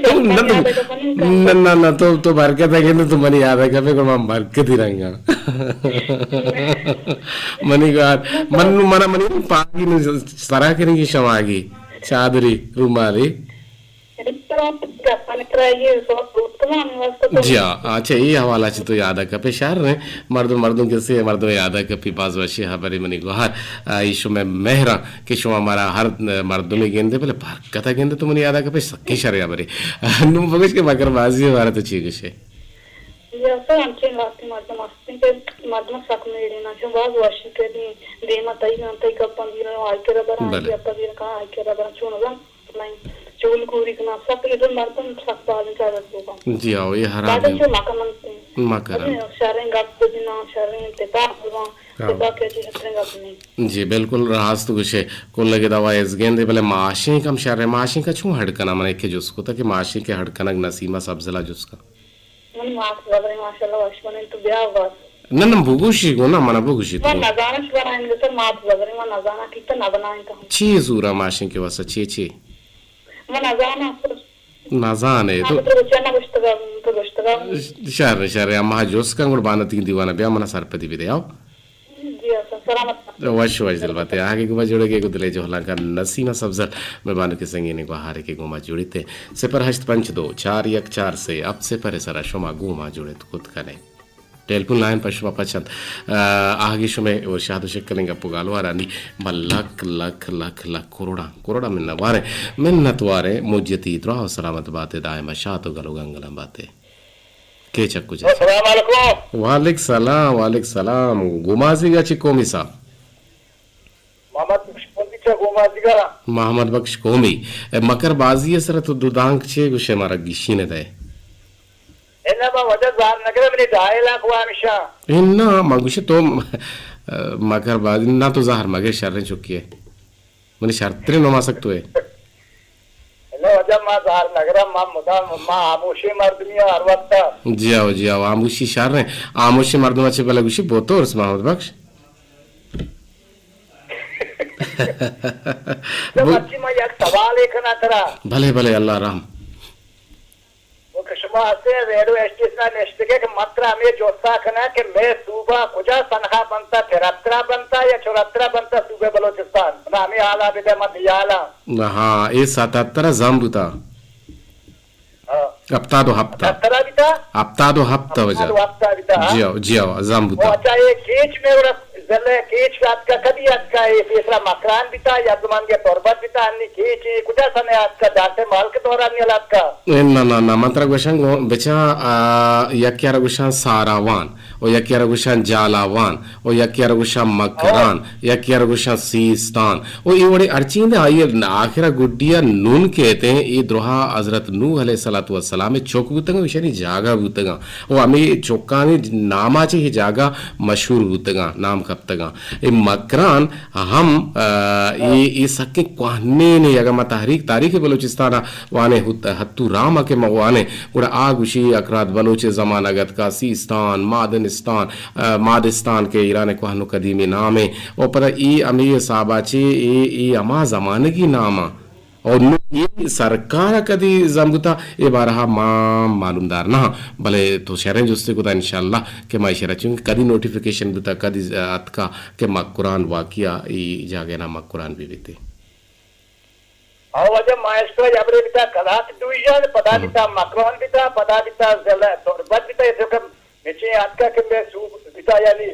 تو نہ، نہ، نہ، تو، تو برکت ء گندے، تو منی یاد ء کپے، گڑا من برکتی رنگا۔ منی گار، من، من، منی پاگی نو سرا کنگی شماگی، چادری، رومالی۔ گپانی ترا یہ سوال دوست کن، ہمیں واسطہ تو جی ہاں، اچھا، یہ حوالہ چی تو یاد کپے شر نے، مردم، مردم کسی مردم یاد کپی، باز وشی حبری منی گوہر، آ، یہ شمے مہراں کہ شما مارا ہر مردمی گندے، بلے پر کتا گندے تو منی یاد کپے سکی شر حبری۔ نو بگش کہ مکر بازی بارے تو چی گشے؟ جی، اصل ہمچین لہتیں مردم ہستیں کہ مردم سک میڑیناں، چون باز وشی کردیں، دیما تئی گاں، تئی گپاں دیراں، آئی کرا براں، آئی بلے۔ گپاں دیراں، کہاں آئی کرا براں، چون ازاں، من چول کوری کناں، سک ادھر مردم سک بازیں چارگ لوگاں۔ جی ہاؤ، یہ حرام بعد ہے۔ چو مکن انت۔ مکرن۔ شریں گپ بجناں، شریں تپاک بباں، ہاں۔ تپاک کہ چی ہتریں گپ نہیں۔ جی بالکل راست گوشے، کل کے دوا ازگیں دے، بلے ماشیں کم شر ہے، ماشیں کا چون ہڈ کنا؟ من ایک جس کو تھا کہ ماشیں کے ہڈ کنگ نسیمہ سبزلا جس کا۔ من مات بزریں، ماشاءاللہ، وش بنیں، تو بیا بس۔ نہ، نہ، بگوشی گو، نہ، منا بگوشی تو۔ من نزانش بنائیں، تو مات بزریں، من نزاناں کی تو نہ بنائیں تو۔ چی زورا ماشین کے واسطہ، چی، چی؟ من نزاناں۔ نزانے تو۔ تو گوشتگا، تو گوشتگا۔ شر، شر، اما جوس کن گڑ بانتی دیوانا بیا منا سرپدی بدے، آؤ۔ جی، اچھا، سلامت۔ وش وش دل باتے۔ آگے گما جوڑے گے گو دلے جوہلاں کا نسیمہ سبزل۔ میں بانو کے سنگینے گوہارے کے گما جوڑیتے۔ صفر ہشت پنچ دو چار یک چار سے اب صفر سرا شما گما جوڑت کت کنے۔ ٹیلیفون لائن پر شما پچند۔ آ، آگے شمے و شاد و شکلیں گپ و گالوارانی بل لکھ، لکھ، لکھ، لکھ کروڑاں، کروڑاں منت وارے۔ منت وارے مجتی درا و سلامت باتے، دائم شاد و گل و گنگلاں باتے۔ کیچ ء کجا؟ السلام علیکم۔ وعلیک سلام، وعلیک سلام۔ گومازیگ ء چہ کومی صاحب؟ محمد بخش کومی چہ گومازیگ ء۔ محمد بخش کومی۔ اے مکر بازی ء سر ء تو دو دانک چے گوشے مارا گیشین ء دئے؟ انا ما وجہ زار نگر ء منی ڈائل ء کو ہمیشہ۔ انا ما گوشے تو مکر بازی نہ تو زہر مگے شریں چکی ء۔ منی شرتریں نوم آسک تو ئے۔ نو واجہ ما زہر نگرم، ما مدام، ما آموشی مردمی ہر وقت۔ جی آؤ، جی آؤ، آموشی شر ہیں۔ آموشی مردم اچھے بلے گوشی بوتورس محمد بخش۔ تو بو- مرچی ما یک سوالے کناں ترا۔ بلے، بلے، اللہ رحم۔ و کہ شما ہستیں ریڈیو اسٹیشن ء نشتگے کہ من ترا ہمے جستا کناں کہ مئے صوبہ کجا سنخا بنتا، ترترا بنتا یا چرترا بنتا صوبہ بلوچستان؟ منا ہمے حالا بدے، من دیالاں۔ ہاں، اے ستہتر ء زم بوتا۔ ہاں۔ ہپتاد و ہپت ء۔ ستہتر ء بیتا؟ ہپتاد و ہپت ء وجہ۔ ہپتاد و ہپت ء بیتا، ہاں۔ جی ہو، جی ہو، زم او بوتا۔ اچھا، اے کیچ میں گڑا ضلع کیچ کا اتکا، کدی اتکا، اے پیسرا مکران بیتا یا زمانگے تربت بیتا، انی کیچ اے کجا سنے اتکا، ڈاکٹر مالک دورانی ال اتکا؟ اے نہ، نہ، نہ، من ترا گوشاں گوں، بچا، آ، یکے ء را گوشاں ساراوان، و یکے ء را گوشاں جالاوان، و یکے ء را گوشاں مکران، یکے ء را گوشاں سیستان۔ و اے وڑے ہرچی اندے آئی ء آخر ء گڈی ء نون کہتے ہیں، اے درہا حضرت نوح علیہ الصلوۃ والسلام ء چک بوتگاں، ایشانی جاگہ بوتگاں۔ و ہمے چکانی ناما چہ اے جاگہ مشہور بوتگاں، نام کپتگاں۔ اے مکران ہم، آ، اے، اے سکیں کوہنینے، اگاں ما تحریک، تاریخ بلوچستان ء وانیں، ہت-، ہتو رام ء کہ ما وانیں، گڑا آ گوشی اکراد بلوچ ء زمانگ اتکا، سیستان، مادنستان، آ، مادستان کہ ایران ء کوہن و قدیمی نام ء، و پدا اے ہمے حساب ء چہ اے، اے ہما زمانگی نام ء۔ اور نوں اے سرکار ء کدی زم بوتا، اے بارہ ء ما معلومدار نہ آں، بلے تو شریں جستے کتا انشاءاللہ کہ ما ایشرا چون کدی نوٹیفیکیشن بوتا، کدی اتکا کہ مکران واقعہ اے جاگہ نا مکران بہ بیتے۔ او واجہ مائسٹر یبرے بیتا کلات ڈویژن، پدا بیتا مکران بیتا، پدا بیتا ضلع تربت بیتا، اے تو کہ مچیں آتکا کہ مئے صوب بیتا، یعنی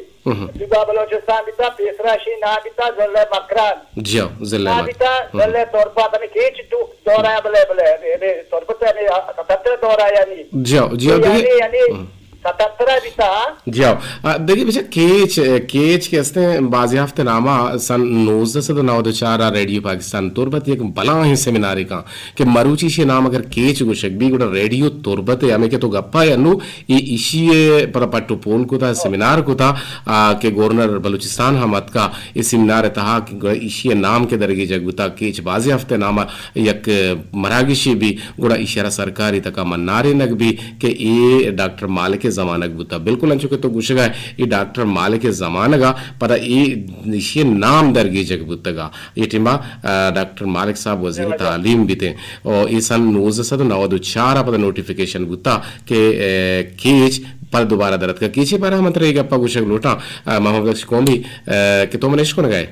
صوبہ بلوچستان بیتا، پیسرا شی نا بیتا ضلع مکران۔ جی ہاں، ضلع نا مکران۔ بیتا ضلع تربت، ہمیں کیچ دو-، دورہ بلے، بلے، بلے، تربت ہمیں ستتر دورہ یعنی۔ جی ہاں، جی ہاں، تو دیگہ یعنی، یعنی ستتر بیتا۔ جی ہاں۔ آ، دیگہ بچا کیچ، کیچ کہ استیں بازیافت نامہ سن نوزدہ سد و نود و چار آ ریڈیو پاکستان تربت یک بلاہیں سیمینارے کاں کہ مروچی شے نام اگر کیچ گوشگ بی گڑا ریڈیو تربت ء ہمیں کہ تو گپا یا نو اے ایشی ء پدا پٹ و پول کتا، سیمینار کتا، آ، کہ گورنر بلوچستان ہم اتکا اے سیمینار ء تہا کہ گڑا ایشی ء نام کہ درگیجگ بوتا، کیچ بازیافت ء نام ء یک مراگشے بی، گڑا ایشی ء را سرکاری تکا منارینگ بی کہ اے ڈاکٹر مالک ء زمانگ بوتا۔ بالکل انچو کہ تو گوشگا اے ڈاکٹر مالک ء زمانگ ء پدا اے ایشی ء نام درگیجگ بوتگا۔ اے ٹیما، آ، ڈاکٹر مالک صاحب وزیر تعلیم بیتیں۔ او اے سن نوزدہ سد و نود و چار ء پدا نوٹیفیکیشن بوتا کہ، اے، کیچ پر دوبارہ در اتکا۔ کیچ ء بارہ ء من ترا اے گپا گوشگ لوٹاں، آ، محمد بخش قومی، آ، کہ تو من اشکنگا ئے؟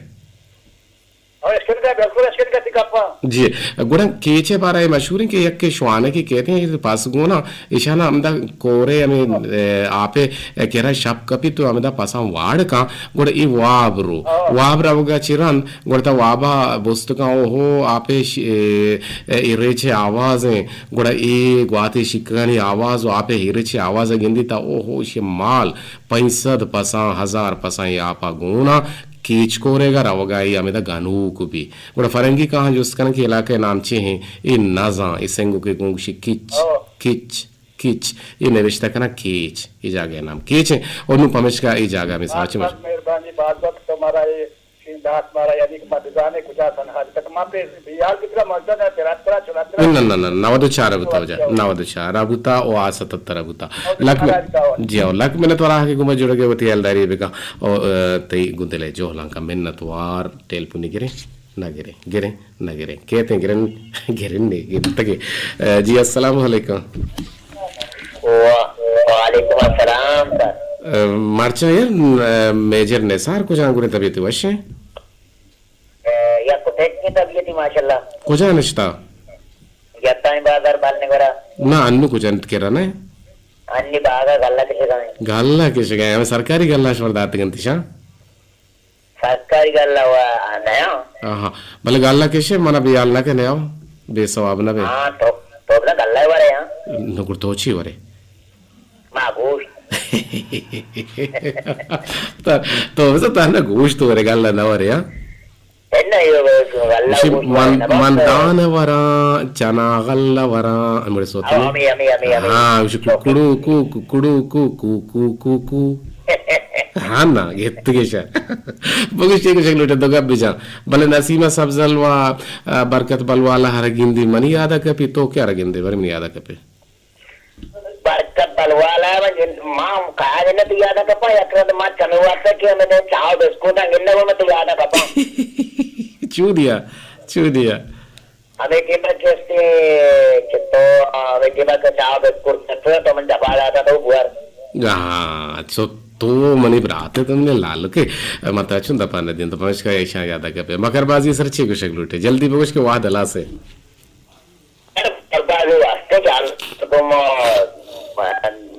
ہاں، اشکنگا، بالکل اشکنگا۔ کسی گپا۔ جی، گڑا کیچ ءِ بارہ ءَ مشہور ایں کہ یک شوانکے کیت ایں، پس گونا ایشانا ہمدا کورے ہمے، اے، آپ ءِ کرا شپ کپی تو ہمدا پساں واڑ کاں، گڑا اے واب رو۔ ہاں۔ واب روگا چہ رند، گڑا تا وابا بست کاں، او ہو، آپ ءِ ش-، اے، اے، اے ریچ ءِ آواز ایں، گڑا اے گواتے شکانی آواز و آپ ءِ ہیرچ ءِ آواز ءَ گندی تا، او ہو، ایشی مال پنچ سد پساں، ہزار پساں اے آپ ءَ گون آں، کیچ کورے گا روگا اے ہمدا گنوک بی۔ گڑا فرنگی کاہاں جست کناں کہ علاقہ ءِ نام چے ایں؟ اے نزاں، اے سنگوکے گوں گوشی کچ، او۔ کچ، کچ۔ اے نوشتہ کناں کیچ، اے جاگہ ءِ نام کیچ ایں۔ اور نوں پمشکا اے جاگہ ءَ ہمے ساچ باز مش۔ باز مہربانی، باز وقت تو مارا اے شین دات مارا، یعنی کہ ما بزانے کجا سن حال تک ما پہ بیال بکرا مزدہ نہ ترا ترا چلا ترا۔ نہ، نہ، نہ، نود و چار بوتا وجہ، نود و چار بوتا او آ ستتر بوتا۔ نود و چار لک من-، بوتا۔ جی ہاں، لک منت وار آہگے گوں ما جڑگے وتی ہیالداری بکا۔ او، اے، تئی گوں دل ءِ جہلانکا منت وار۔ ٹیلیفونی گریں، نہ گریں، گریں، نہ گریں۔ کیت ایں گرن، گرن نے، گرتگے۔ اے، جی، السلام علیکم۔ وا-، وعلیکم السلام سر۔ اے، مرچاں یار، اے، میجر نثار کجا گڑے طبیعت وش ایں؟ اے، یک ٹیک کی طبیعت ماشاءاللہ۔ کجا نشتا؟ جتائیں بازار بال نگورا۔ نہ، انو کجا انت کرا نہ؟ انی باغا گلہ کشگا ایں۔ گلہ کشگا ایں، ہمے سرکاری گلہ شمار داتگ انت شاں؟ سرکاری گلہ وا نیا۔ آہا، بلے گلہ کشے منا بیال نہ کنے او، بے ثواب نہ بے۔ ہاں، تو، تو بلا گلہ ورے ہاں۔ نگر تو چی ورے؟ ما گوشت۔ تا، تو بس تہنا گوشت ورے، گلہ نہ ورے ہاں۔ انا یہ گلہ گوشت ورے من، نہ من بس۔ دان وراں، چنا غلہ وراں، امڑے سوت او، میں۔ ہمیں، ہمیں، ہمیں، ہمیں۔ ہاں، گوشی ککڑو کو، ککڑو کو، کو، کو، کو، کو۔ ہاں نا، گتگے شا۔ بگوش چے گوشگ لوٹے دو گپ بجا۔ بلے نسیمہ سبزل و، آ، برکت بلوالا ہر گندی منی یادا کپی، تو کیا ہر گندے بری منی یادا کپی؟ برکت بلوالا من جن-، ما کار نہ تو یادا کپا، یک رد ما چمے واسطہ کہ ہمیں چاہ بسکوٹ گندہ وہ میں تو یادا کپا۔ چو دیا، چو دیا۔ ہمے ٹیما کہ استے کہ تو، ہمے ٹیما کہ چاہ بسکوٹ کتو تو من دپا داتا تو بوار۔ ہاں، اچھا، تو منی برات ئے، تو منی لالک ئے۔ من ترا چون دپا نہ دینت، پمشکا ایشاں یادا کپے۔ مکر بازی سر چے گوشگ لوٹے؟ جلدی بگوش کہ وہد ہلاس ایں۔ مکر بازی واسطے جان تو م-،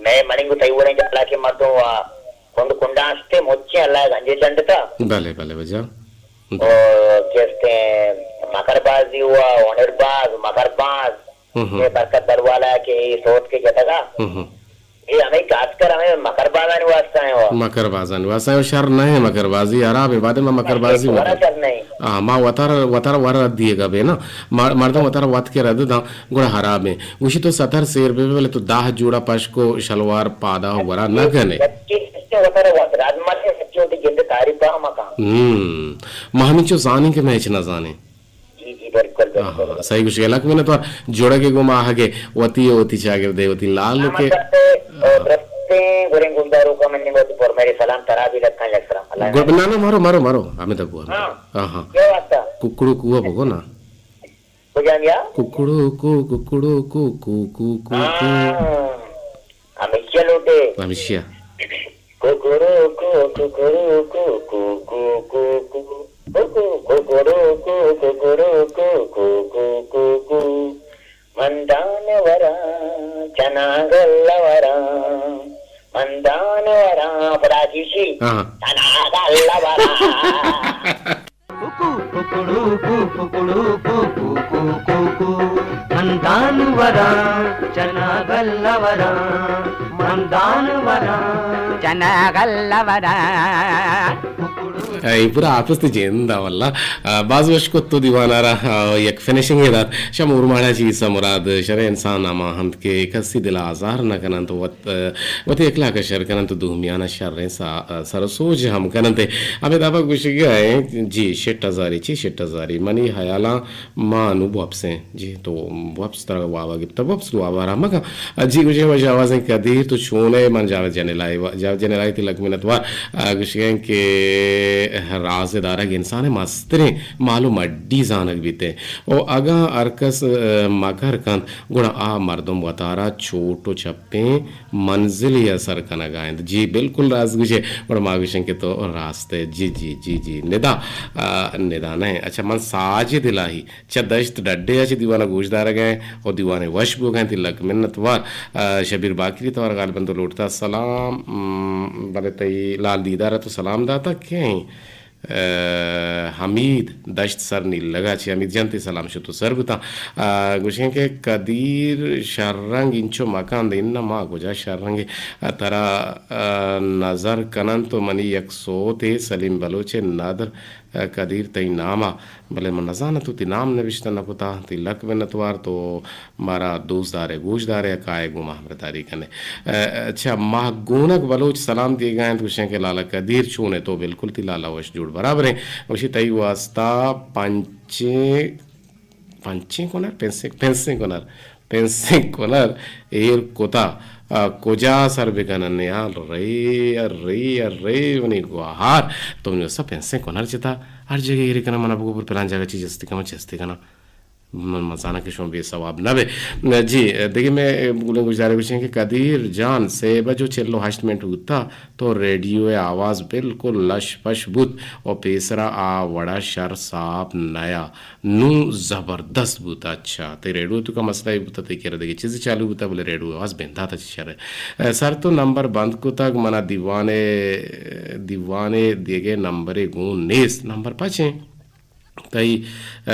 مئے منی گو تئی وڑیں جالا کہ مردم وا کنڈ کنڈاں استے مچیں اللہ گنجے چنڈتا۔ بلے، بلے، بجا۔ او کہ استے مکر بازی ہوا، ہنر باز، مکر باز، ہم، ہم۔ اے برکت بلوالا کہ اے سوت کے جتگا۔ ہم، ہم۔ اے ہمیں خاص کر ہمیں مکر بازانی واسطہ ہیں وہ۔ مکر بازانی واسطہ ہیں، شر نہ ہیں مکر بازی، حرام ہے، بعد میں مکر بازی مکر۔ شر نہیں۔ ہاں، ما وتر، وتر ور دیے گا بے نا۔ مر-، مردم وتر وت کے رد داں، گڑا حرام ہے۔ گوشی تو ستر سیر بے، بلے تو دہ جوڑا پشکو شلوار پادا ورا نہ کنے۔ بچے وتر وت رد مت، بچے وتی جند تعریف ہم کن۔ ہم۔ ما ہمیں چو زانیں کہ میں ہچ نہ زانیں۔ جی، جی، بالکل، بالکل۔ آہا، صحیح گوشگ ئے۔ لک منت وار جوڑگ ءِ گوما آہگ ءِ وتی ءُ وتی چاگرد ءِ وتی لال ءِ کہ احمد بخش ءِ، آہا۔ درستیں گوریں گلداروکاں منی وتی پر میرے سلام ترا بھی لکھاں یک سلام۔ اللہ گل-، نہ، نہ، مرو، مرو، مرو، ہمے دبو، ہمے ہاں۔ دبو۔ آہا۔ کیا واسطہ؟ ککڑو کوہ بگو نا۔ کجام یا؟ ککڑو کو، ککڑو کو، کو، کو، کو، کو۔ ہاں۔ ہمیشہ لوٹے۔ ہمیشہ۔ کوکوروکو، کوکوروکو، کوکوکو، کوکوروکو، کوکوروکو، کوکوکو۔ من دان وراں، چناگل وراں، من دان وراں، پدا چیشی؟ ہاں۔ چناگل وراں۔ کوکو، کوکوڑو کو، کوکوڑو کو، کوکو، کوکو۔ من دان وراں، چنا گل وراں۔ من دان وراں، چنا گل وراں۔ کوکوڑو۔ اے پورا آپس تے جند ءَ واللہ۔ آ، باز وش کت تو دیوان ءَ را، آ، یک فنیشنگ ءَ دات۔ شہ مورماڑا چیز ءَ مراد شریں انسان ہما انت کہ کسی دل ءَ آزار نہ کننت، وت وتی اخلاق ءَ شر کننت ءُ دومیان ءَ شریں سا-، سر ءُ سوج ہم کننت۔ ہمے دابا گوشگ ءَ ایں، جی، شٹ ءَ زاری، چی شٹ ءَ زاری؟ منی ہیالاں ما نوں بوپس ایں۔ جی، تو بوپس، ترا واب ءَ گپتہ، بوپس، واب ءَ آرام مکن۔ جی، گوشگ ءَ ایں، شہباز ایں قدیر، تو چون ئے؟ من جاوید جنلائی و-، جا-، جنلائی تئی لک منت وار۔ آ، گوشگیں کہ راز دارگ انسان مستریں مال و مڈی زانگ بیتے۔ و اگاں ہر کس، آ، مکر کنت، گڑا آ مردم وتارا چوٹ و چپیں منزلے ء سر کنگا انت۔ جی، بالکل راست گوشے۔ گڑا ما گوشیں کہ تو راست ئے۔ جی، جی، جی، جی۔ ندا، آ، ندا نہ۔ اچھا، من ساجد الہی چہ دشت ڈڈے ء چہ دیوان ء گوش دارگ ء و دیوان ء وش بوگ ء انت۔ لک منت وار۔ آ، شبیر باکری توار غالباً تو لوٹتا سلام، م، بلے تئی لال دیدار ء تو سلام داتا کئے؟ آ، حمید دشت سر نیلگ ء چہ حمید جان تئی سلام شت و سر بوتاں۔ آ، گوشیں کہ قدیر شررنگ انچو مکن دے، اناں ما کجا شررنگیں؟ آ، ترا، آ، نظر کنن تو منی یک سوتے سلیم بلوچ ء ندر، آ، قدیر تئی نام ء بلے من نزاناں تو تئی نام نبشتہ نہ کتا۔ تئی لک منت وار، تو مارا دوست دارے، گوش دارے، کائے گوں ما ہمراہداری کنے۔ ء، اچھا، ماہ گونگ بلوچ سلام دیگا انت، گوشیں کہ لالا قدیر چون ئے؟ تو بالکل تئی لالا وش جوڑ برابر ہیں۔ گوشی تئی واسطہ پنچیں، پنچیں کنر، پنسیں، پنسیں کنر، پنسیں کنر ایر کتا۔ آ، کجا سر بکنن؟ یار رے، ارے، ارے، منی گوہار، تو منی واسطہ پنسیں کنر چتا؟ ہر جگہ ایرے کناں، منا بگو پر پلان جگہ چی جستی کناں، چستی کناں۔ من، من زاناں کہ شما بے ثواب نہ بے۔ جی، دگہ میں گلیں گوشدارے گوشیں کہ قدیر جان، سے بج و چل و ہشت منٹ بوتا، تو ریڈیو ء آواز بالکل لش پش بوت و پیسرا آ وڑا شر صاف نیا۔ نوں زبردست بوت۔ اچھا، تئی ریڈیو تو کا مسئلہ ہی بوتا، تئی کرا دگہ چیز چالو بوتا، بلے ریڈیو آواز بندات چی شر ہے۔ سر تو نمبر بند کتگ، منا دیوانے، دیوانے دیگہ نمبرے گون نیست۔ نمبر پچیں۔ تئی، ء،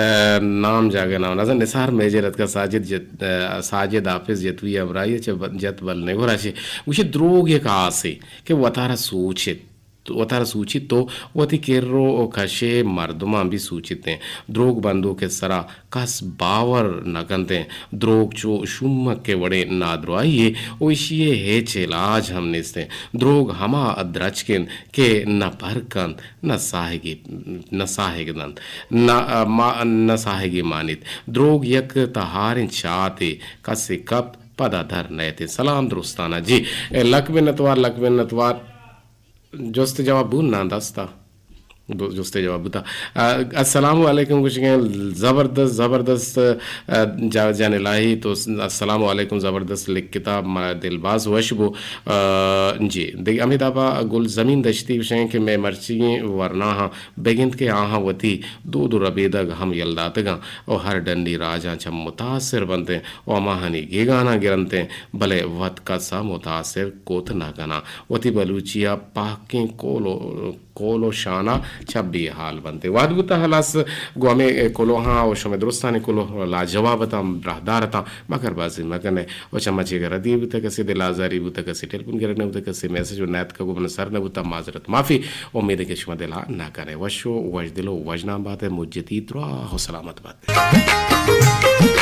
نام جاگہ نام نزن نثار میجر اتکا ساجد جت-، ء، ساجد حافظ جتوئی ہمراہی چہ ب-، جت بل نگورا چہ گوشی دروگ یک آسے کہ وتارا سوچت، وتارا سوچیت تو وتی کر و کشے مردماں بھی سوچتیں۔ دروگ بندوک سرا کس باور نہ کنتیں۔ دروگ چو شومک کے وڑیں نادراہی ہے و اشی ہچ علاج ہم نیستیں۔ دروگ ہما درچک انت کہ نہ پر کنت، نہ ساہگے، نہ ساہگ دنت، نہ، ما-، نہ ساہگے مانیت۔ دروگ یک تہاریں چاتے، کسے کپت، پدا در نئیت۔ سلام درستانا۔ جی، اے لک منتوار، لک منتوار۔ جست جواب بون نا دستا۔ بو-، جست جواب بوتا۔ آ، السلام علیکم گوشگیں، زبردست، زبردست، آ، جا-، جان الہی تو س-، السلام علیکم زبردست لکھتا، ما دل باز وش بو۔ آ، جی، دگہ ہمے دابا گل زمین دشتی گوشیں کہ مئے مرچیگیں ورناہاں بگند کہ آہاں وتی دود و ربیدگ ہم یل داتگاں و ہر ڈنی راجاں چہ متاثر بنتیں و ہماہانی گیگاناں گرنتیں، بلے وت کس ء متاثر کت نہ کناں۔ وتی بلوچی ء پاکیں کول و، کول و شان ء چہ بے حال بنتیں۔ وہد بوتہ ہلاس گوں ہمے کلوہاں و شمئے درستانی کلوہ لاجواب اتاں، براہدار اتاں، مگر بازی مکنئے۔ و چہ مچیگ ء ردی بوتہ، کسے دل آزاری بوتہ، کسے ٹیلیفون گرگ نہ بوتہ، کسے میسج و نیاتکگ و من سر نہ بوتہ، معذرت معافی۔ امید کہ شما دل ء نہ کنئے۔ وش و وش دل و وژنام باتئے، مجتی دراہ و سلامت باتئے۔